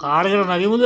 Car එකට නගිමුද?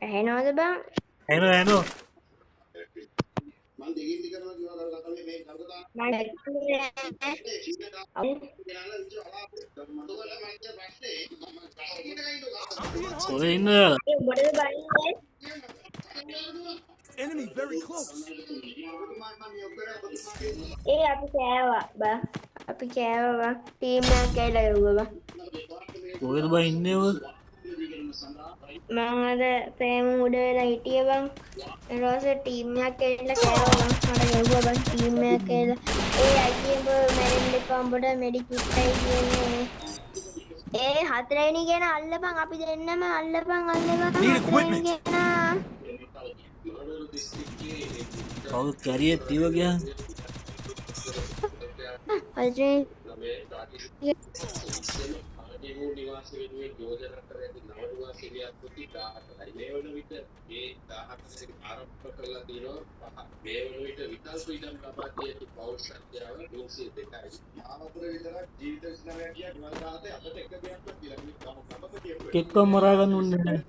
ඇහෙනවද බං? ඇහෙනවා ඇහෙනවා. කොහේ ඉන්නද? උඹටද බනින්නේ? Enemy very close. ඒ අපි කෑවා බං. අපි කෑවා බං. ටීම් එකක් ඇවිල්ලා ගැහුවා බං. කොහෙද බං ඉන්නේ ඔය? මං අර ප්‍රේම උඩ වෙලා හිටියේ බං. ඊට පස්සේ ටීම් එකක් ඇවිල්ලා කෑවා බං. මට ගැහුවා බං ටීම් එකක් ඇවිල්ලා. ඒ අයියේ උඹ මැරෙන්න එපා උඹට මෙඩි කිට්ටයි කියන්නේ. ඒ හතරවෙනි කෙනා අල්ලපන් අපි දෙන්නම අල්ලපන් අල්ලපන් Need හතරවෙනි equipment. කෙනා. කවුද කැරියෙත් ඉව කියන්නේ? හතරවෙනි එක්කම මරා ගන්න උන්නේ නැහැ.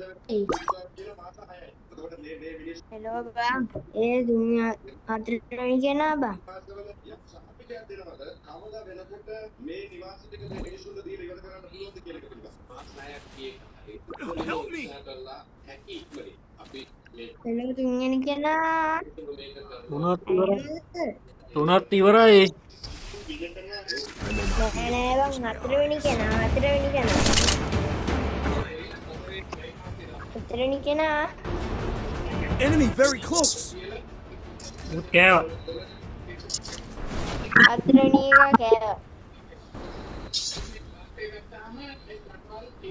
හෙලෝ බං. ඒ දුන්නා හතරවෙනි කෙනා බං. Help me. Hello තුන්වෙනි කෙනා. තුනත් ඉවරයි. තුනත් ඉවරයි. නෑ නෑ බං හතරවෙනි කෙනා හතරවෙනි කෙනා. හතරවෙනි කෙනා. Enemy very close. ඌත් කෑවා. හතරවෙනි එකා කෑවා.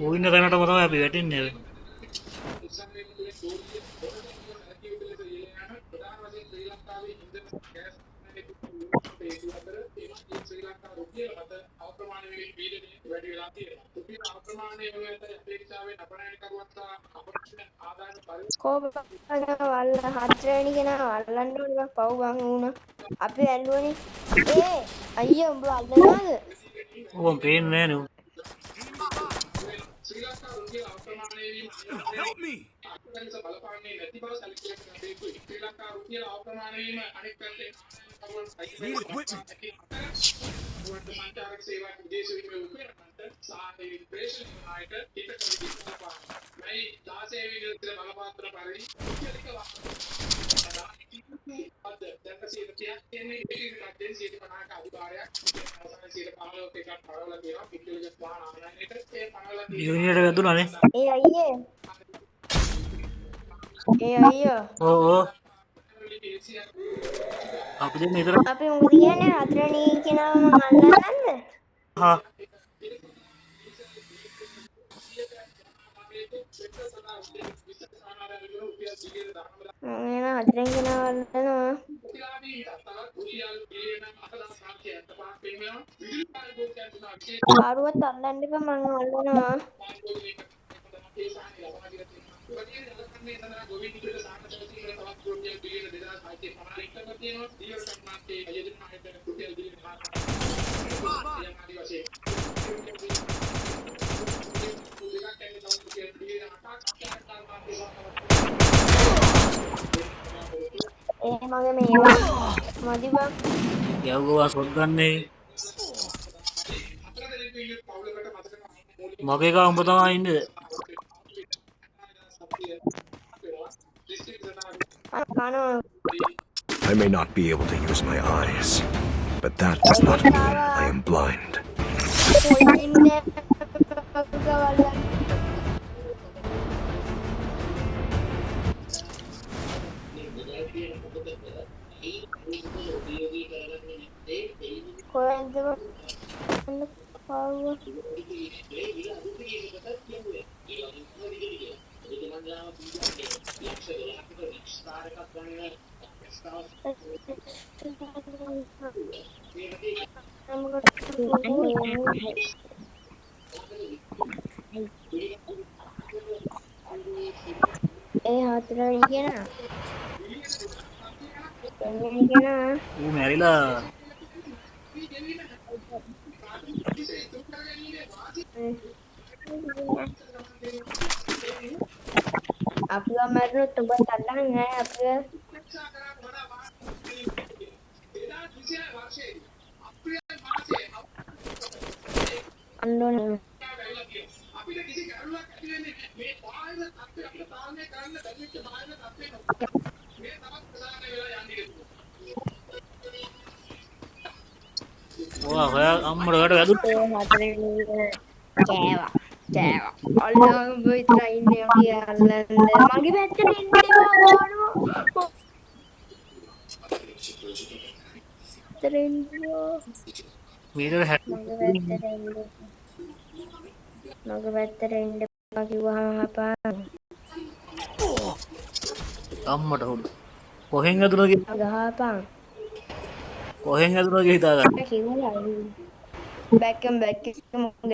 ඌ ඉන්න තැනටම තමයි අපි වැටෙන්නේ. කෝ බං වල්ල හතරවෙනි කෙනා වල්ලන්න ඕනේ බං. පව් බං ඌන. අපි ඇල්ලුවනේ. ඒ අයියා උඹ අල්ලනවාද? ඌ පේන්නේ නෑනේ ඌ. Help me! Need equipment. දෙවෙනියට වැදුනානේ. ඒ අයියේ. ඒ අයියෝ. ඔව් ඔව්. අපි දෙන්න විතර. අපි මොකද කියන්නේ හතරවෙනි කෙනාව මං අල්ලන්නද? හා මං එහෙනම් හතරවෙනි කෙනාව අල්ලනවා. කාරුවත් අල්ලන්න එපා මං අල්ලනවා. ඒ මගේ මේවා මදි බං. ගැව්වා ෂොට්ගන් එක. මගේ එකා උඹ තමයි ඉන්නේ. කනවා. I may not be able to use my eyes, but that does not mean I am blind. කොයි ඉන්නේ වල්ලන්න. කොහෙන්ද බං පව්ව? ඒ හතරවෙනි කෙනා දෙවෙනි කෙනා ඌ මැරිලා. අපිව මැරුණොත් උඹත් අල්ලන්නේ නෑ අපිව. අන්න ඕනේ. ඔයා හොයා අම්මට ඔයාට වැදුනා. ඒ හතරවෙනි කෙනා කෑවා. කෑවා. අල්ලා උඹ විතරයි ඉන්නේ අපි අල්ලන්න. මගේ පැත්තට එන්න එපා බානවා. පැත්තට එන්න එපා. මීටර 60 මගේ පැත්තට එන්න. මගේ පැත්තට එන්න එපා කිව්වහම හපන්. අම්මට හුඩු. කොහෙන් ඇදුණා කියලා ගහපන්. කොහෙන් ඇදුණා කියලා හිතා ගන්න. කිව්වා බැක් එකම බැක් එකම.